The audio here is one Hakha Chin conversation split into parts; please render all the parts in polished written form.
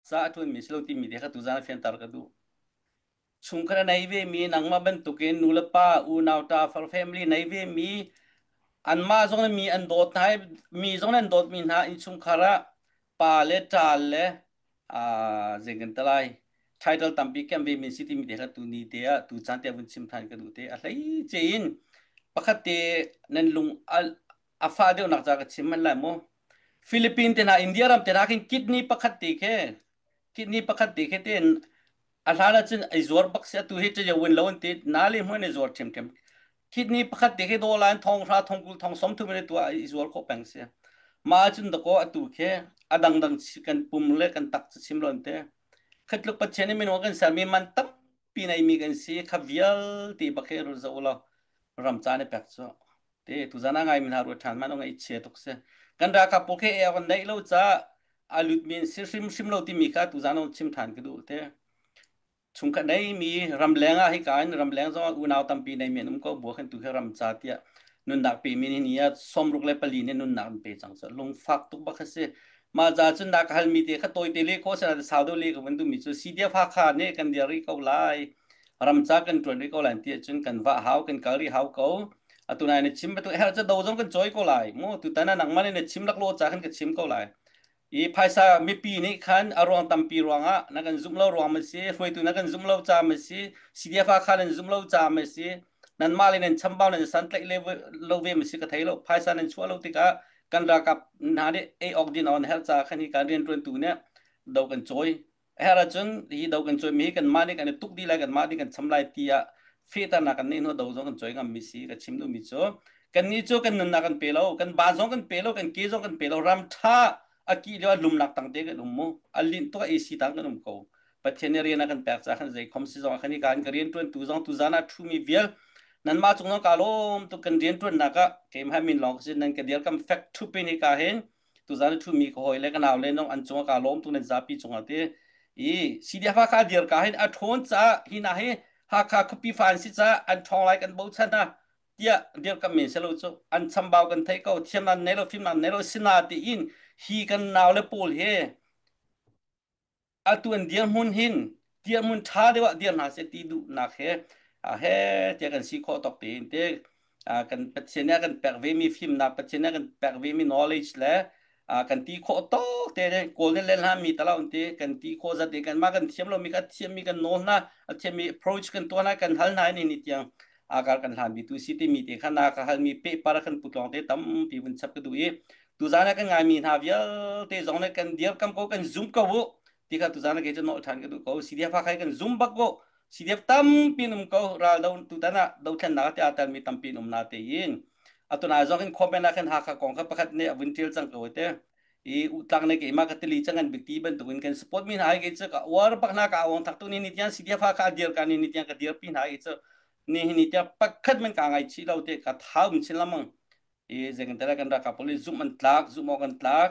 Ca a ṭuanmi si lo timi te kha tuzaan ah fianter ka duh. Chungkhar a nei vemi nangmah bantukin nulepa, unau, ṭa, far family nei vemi anmah zong nih mi an dawt hna i mi zong nih an dawtmi hna innchungkhar ah pa le ṭa le zei kan ti lai title tampi kem vemi si timi te kha tuni te ah tu caan te ah vun chim ṭhan ka duh te. A hleice in pakhat te nan lung a fah deuhnak ca ka chim man lai mu. Philippines te hna India ram te hna khin kidney pakhat te khi kidney pakhat te khi ten a hlan ahcun ei zuar bak si atu hi chayo win lo an ti na le hmuan ei zuar ṭhiamṭhiam kidney pakhat te khi dawla in thong hra thong kul thong som thum in tu i zuar khawh peng si ma ahcun dakaw atu khi a dangdang kan pum le kan tak cu chim lo an te khatluk Pathian in minung kan sermi man tampi nei mi kan si kha vialte bak hi zo lo ram ca ne pek cu te tuzan a ngai mi hna ruat ṭhan man ngai chia tuk si kan ralkap pawl khi air an neih lo ca a lut mi si hrim hrim lo timi kha tuzan on chim ṭhan ka duh te chungkhat nei mi ramleng ah hika in ramleng zong unau tampi nei mi an um ko bua khan tu khi ram ca tiah nunnak pe mi ni ah 64 nih nunnak an pe cang cu lungfak tuk bak si mah ca cun na ka hal mi te kha tawi te le ko sana sau deuh le ka vun duh mi cu CDF Hakha nih kan dir rih ko lai ramca kan ṭuan rih ko lai ti ahcun kan vah hau kan kal rih hau ko atu nai na chim batu her ca do zong kan cawi ko lai mu tutan ah nangmah nih na chim laklawh ca khan ka chim ko lai i phaisa mipi nih khan a ruang tampi ruangah na kan zumh lo ruang ma si hruaitu na kan zumh lo ca ma si CDF kha nan zumh lo ca ma si nanmah le nan chambau nan san tlaih le lo ve ma si ka thei lo phaisa nan chuah lo tikah kan ralkap hna nih ei awk din on her ca khan hi kan rianṭuantu nih do kan cawi her ahcun hi do kan cawi mi hi kanmah nih kan i tuk dih lai kanmah nih kan cham lai tiah fehternak kan neih hnu do zong kan cawi ngam mi si ka chim duhmi cu kannih cu kan nunnak kan pe lo kan ba zong kan pe lo kan ke zong kan pe lo ram ṭha a kih lio a lumnak tang te kan um mu a linh tuk a AC tang kan um ko Pathian nih rian a kan pek ca khan zei khom si zong ah khan hi kan ka rian ṭuan tu zong tu zan ah ṭhumi vial nanmah cung zong ka lawm tuk kan rian ṭuannak ah keimah min lawng ka si nan ka dir kam fek ṭhup in hi ka hin tuzan i ṭhumi ka hawi le ka nau le nong an cungah kaa lawm tu nan zapi cungah ti i CDF Hakha dir ka hin a ṭhawn caah hi na hi Hakha khuapi fa an si caah an ṭhawng lai kan bochan hna tiah dirkamh men selo cu an chambau kan thei ko thiam nan nei lo fim nan nei lo sina tiin hi kan nau le pawl he atu an dirhmun hin dirhmun ṭha deuh ah dir hna seh ti duhnak he he tiah kan si khawh tawk tein te kan Pathian nih a kan pek vemi fimnak Pathian nih a kan pek vemi knowledge le kan ti khawh tawk te kawl nih len hlah mi talau ti kan ti khawh zat kan mah kan thiam lomi kan thiammi kan nawl hna a thiammi approach kan tuah hna kan hal hna ni ni tiang akar kan hlan mi tu si timi te kha na ka halmi pe para kan putlong te tampi vun chap ka duh i tuzan ah kan ngaimi hna vialte zong nih kan dirkam ko kan zum ko u ti kha tuzan ah kei cu nawl ṭhan ka duh ko CDF Hakha kan zum bak ko CDF tampi um ko ral do tutan ah dothlennak te aa telmi tampi um na te in atuna zong in comment ah khan Hakha kong kha pakhat nih a vun ṭial cang ko te i utlang ne keimah ka tili cang an bik ti bantukin kan support mi hna hi kei cu ka uar bak hna ka awang thak tu ni ni tiang CDF Hakha dir ka ni ni tiang ka dirpi hna hi cu ni hi ni tiang pakhat man ka ngai chih lo te ka thau chin lamang i zeitintiah kan ralkap pawl hi zumh an tlak zumh awk an tlak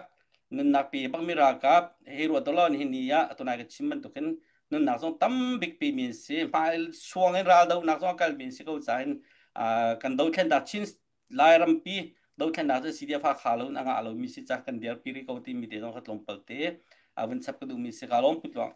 nunnak pe bak mi ralkap hei ruat law nihin ni ah tunai ka chim bantukin nunnak zong tam bik pe mi an si hmai suang in ral dohnak zong a kal mi an si ko cain kan dothlennak Chin Lairampi dothlennak cu CDF Hakha lo in a ngah lo mi si ca kan dirpi rih ko ti mi te zong ka tlawmpal te vun chap ka duh mi si ka lawm put luang.